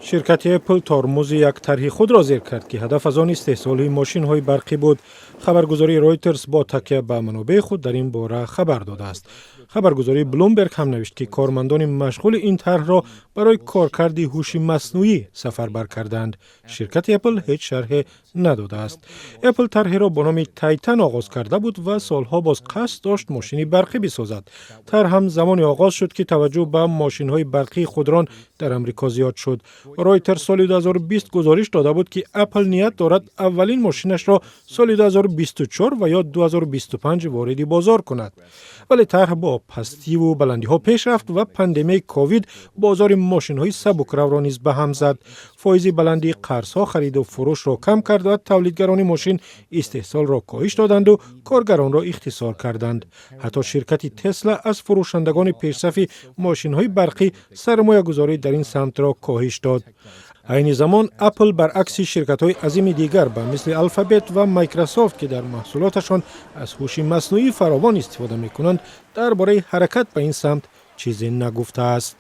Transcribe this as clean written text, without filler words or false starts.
Ширкати Apple тормози як тарҳи худро зер кард, ки ҳадаф аз он истеҳсоли мошинҳои барқӣ буд. Хабаргузории Ройтерс бо такя ба манобеи худ дар ин бора хабар додааст. Хабаргузории Блумберг ҳам навишт, ки кормандони машғули ин тарҳро барои коркарди ҳуши маснуӣ сафарбар карданд. Ширкати Apple ҳеҷ шарҳе надодааст. Apple тарҳеро бо номи Тайтан оғоз карда буд ва солҳо боз қасд дошт мошини барқӣ бисозад. Тарҳ ҳам замоне оғоз шуд, ки таваҷҷӯҳ ба мошинҳои барқии худрон дар Амрико зиёд шуд. Ройтерс соли 2020 гузориш дода буд, ки Apple ният дорад аввалин мошинашро соли 2024 ва ё 2025 вориди бозор кунад, вале тарҳ бо пастиву баландиҳо пеш рафт ва пандемияи ковид бозори мошинҳои сабукравро низ ба ҳам зад. Фоизи баландии қарзҳо хариду фурӯшро кам кард ва тавлидгарони мошин истеҳсолро коҳиш доданду коргаронро ихтисор карданд. Ҳатто ширкати Тесла аз фурӯшандагони пешсафи мошинҳои барқӣ сармоягузорӣ дар ин самтро коҳиш дод. Айни замон Apple, баръакси ширкатҳои азими дигар ба мисли Алфабет ва Майкрософт, ки дар маҳсулоташон аз ҳуши маснуӣ фаровон истифода мекунанд, дар бораи ҳаракат ба ин самт чизе нагуфтааст.